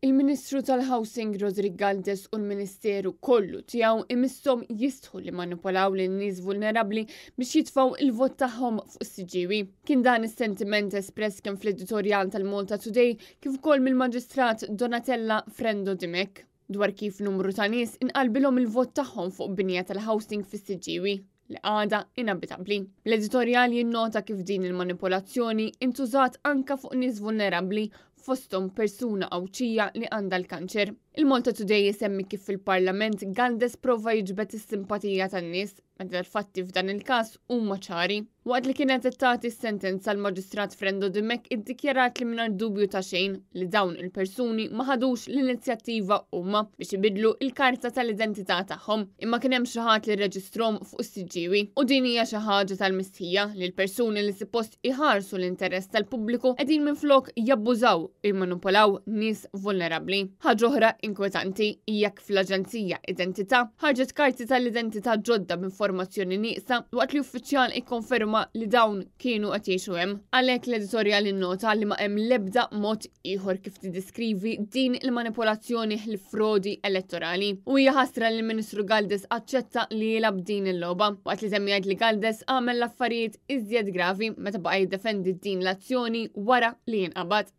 Il-Ministru tal-Housing Roderick Galdes u l-Ministeru kollu tiegħu imisshom jistħu li manipolaw lin nies vulnerabbli biex jitfgħu il-vot tagħhom fuq is-Siġġiewi. Kien dan is-sentiment espress kemm fl-editorjal tal-Malta Today kif ukoll mill-Maġistrat Donatella Frendo Dimech dwar kif numru ta' nies inqalbilhom il-vot tagħhom fuq binja tal-housing fis-Siġġiewi li għada inabitabbli. L-editorjal jinnota kif din il-manipolazzjoni intużat anka fuq nies vulnerabbli, fosthom persuna Għawdxija li għandha l-kanċer. Il-Malta Today jisemmi kif fil-Parlament Galdes prova jiġbed is-simpatija tan-nies, meta l-fatti f'dan il-każ huma ċari. Waqt li kienet qed tagħti s-sentenza, l-Maġistrat Frendo Dimech iddikjarat li mingħajr dubju ta' xejn li dawn il-persuni ma ħadux l-inizjattiva huma biex ibidlu il-karta tal-identità tagħhom, imma kien hemm xi ħadd li rreġistrahom fuq is-Siġġiewi. U din hija xi ħaġa tal-mistħija li l-persuni li suppost iħarsu l-interess tal-pubbliku qegħdin minflok jabbużaw u jmanipolaw nies vulnerabbli. Ħaġa oħra inkwetanti hija kif l-Aġenzija Identità ħarġet karti tal-identità ġodda b'informazzjoni nieqsa waqt li uffiċjal ikkonferma li dawn kienu qed jgħixu hemm. Għalhekk l-editorjal innota li ma hemm l-ebda mod ieħor kif tiddiskrivi din il-manipolazzjoni ħlief frodi elettorali. U hija ħasra li l-Ministru Galdes aċċetta li jilgħab din il-logħba, waqt li temm jgħid li Galdes għamel l-affarijiet iżjed gravi meta baqa' jiddefendi din l-azzjoni wara li jinqabad.